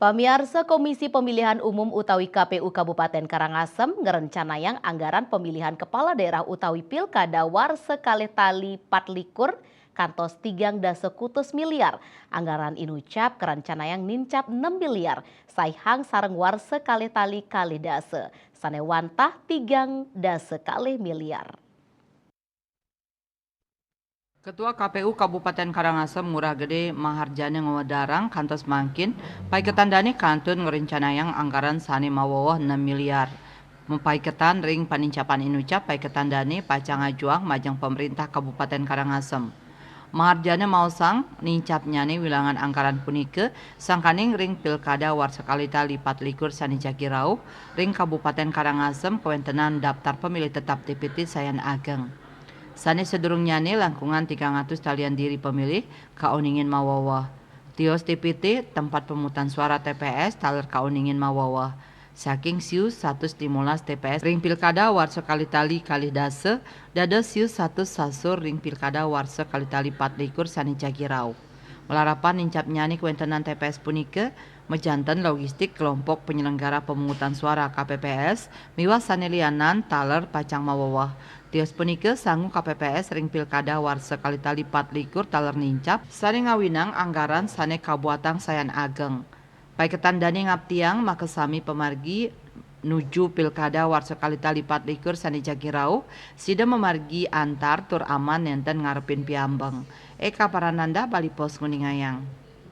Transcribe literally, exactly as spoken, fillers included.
Pamiarsa, Komisi Pemilihan Umum utawi K P U Kabupaten Karangasem ngrencanayang anggaran pemilihan kepala daerah utawi pilkada warsa kalih tali patlikur kantos tigang dasa kutus miliar. Anggaran inucap karencanayang nincap nem miliar, saihang sareng warsa kalih tali kalih dasa, sane wantah tigang dasa kalih miliar. Ketua K P U Kabupaten Karangasem Ngurah Gede Maharjana ngawedarang kantos mangkin, paiketan dane kantun ngrencanayang anggaran sane maweweh nem miliar. Mapaiketan ring panincapan inucap, paiketan dane pacang ajuang majeng pemerintah Kabupaten Karangasem. Maharjana maosang, nincapnyane wilangan anggaran punika sangkaning ring pilkada warsa kalih tali patlikur sane jagi rauh, ring Kabupaten Karangasem kawentenan daftar pemilih tetap D P T sayan ageng. Sane sadurungnyane langkungan tigang atus talian diri pemilih kauningin maweweh. Tios D P T, tempat pemungutan suara T P S, taler kauningin maweweh. Saking siu satus limolas T P S ring pilkada warsa kalih tali kalih dasa, dados siu satus sasur ring pilkada warsa kalih tali patlikur sane jagi rauh. Malarapan nincapnyane kawentenan T P S punika, majanten logistik kelompok penyelenggara pemungutan suara K P P S miwah sane lianan taler pacang maweweh. Tios punika sangu K P P S ring pilkada warsa kalih tali patlikur taler nincap, sane ngawinang anggaran sane kabuatang sayan ageng. Paiketan dane ngaptiang makasami pamargi nuju pilkada warsa kalih tali patlikur sane jagi rauh, sida mamargi antar tur aman nenten ngarepin piambeng. Eka Parananda, Bali Post, nguningayang.